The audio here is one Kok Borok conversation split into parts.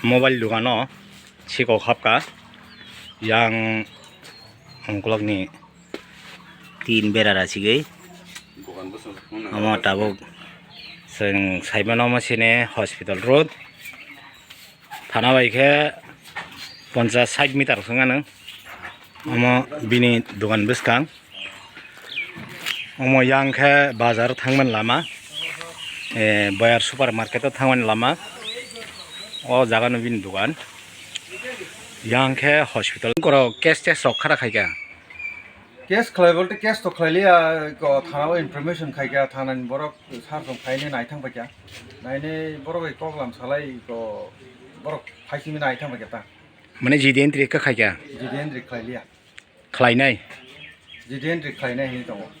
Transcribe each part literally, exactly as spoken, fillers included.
Mobile dogano sikok hapka, yang ungkulukni tin bera rachigwi. Omo tabuk chwng saimano, omo sini hospital road, thana bai khe ponchas sait meter wngkha nw. Omo bini dogan bwskang. Omo yang khe bazar thangmani lama, eh, Boyar supermarket o thangmani lama. O jaga no bini dogan. Yang khe hospital. Borok case tes rok khara khaikha. Case khlai bolte case to khlai liya, ko thana o information khaikha, thana ni borok sar song khaine naithang paikha. Naine borok bai koklam salai ko borok phaisingni naithang paikha ta. Mane G D entry kha khaikha? G D entry khlai liya. Khlainai? G D entry khlainai hinwi tongo.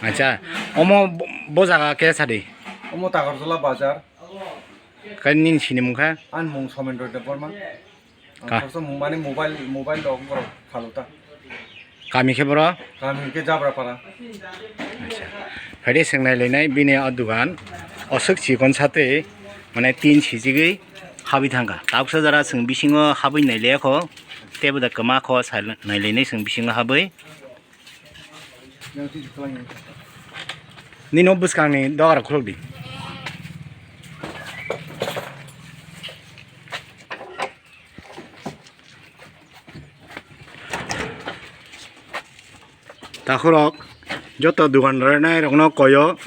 Acha, omo bo, bo jaga khe sadi? Omo Takarjala bazar. Khe nini sinimung kha? Ani mung Somendro Debbarma. Ang Ka- khoroksa mung mani mobile, mobile rok borok khaluta. Kami khe boro? Kami khe Jabrapara. Acha. Phaide chwng nailainai bini o dogan. Oswk chikon satwi mane tin sijigwi habwi thangkha. Tabuksa jora chwng bisingo habwi nailaikho. Teibo da kwma kho sa nailainai chwng bisingo habwi. Nini o bwskangni dogar khulokdi. Takhorok joto dogan rwnai rokno koyo,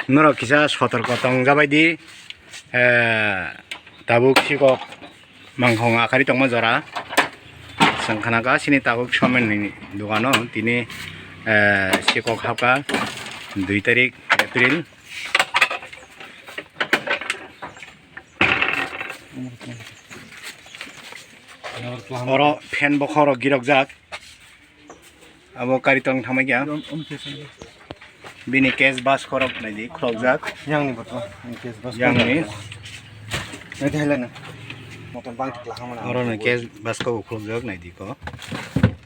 norok kisa sotorko tong jabaidi, eh, tabuk sikok mangkhong akhari tongma jora. Chwng khana ka sini tabuk somen ni dogano tini, eh, sikok hapka dui tarik April. Oro fan bokhorok girokjak. Abo kari tong thamai kya? Bini case bus khorok naidi khorokjak. Yang ni botol, ni case bus. Yang ni. Nai thai lana. Motor bang tikla hamana. Oro ni case bus ko khorokjak naidi ko.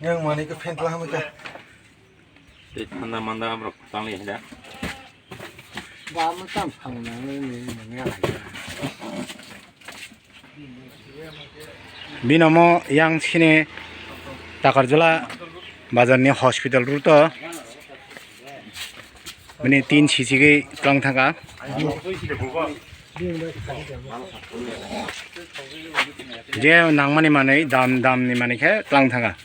Yang mani ko fan tla hamai kya? Tei thanda manda borok tang ya da. Ba mo tam phang na ni ni ni. Bini omo yang sini Takarjala bazar ni hospital road o bini tin sijigwi tlang thangkha. Je nangmani manwi dam dam ni manwi khe tlang thangkha.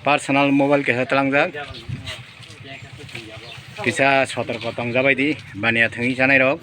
Personal mobile kaisa tlangjak. Kisa sotorko tongjabaidi baniya thwngwi chanairok.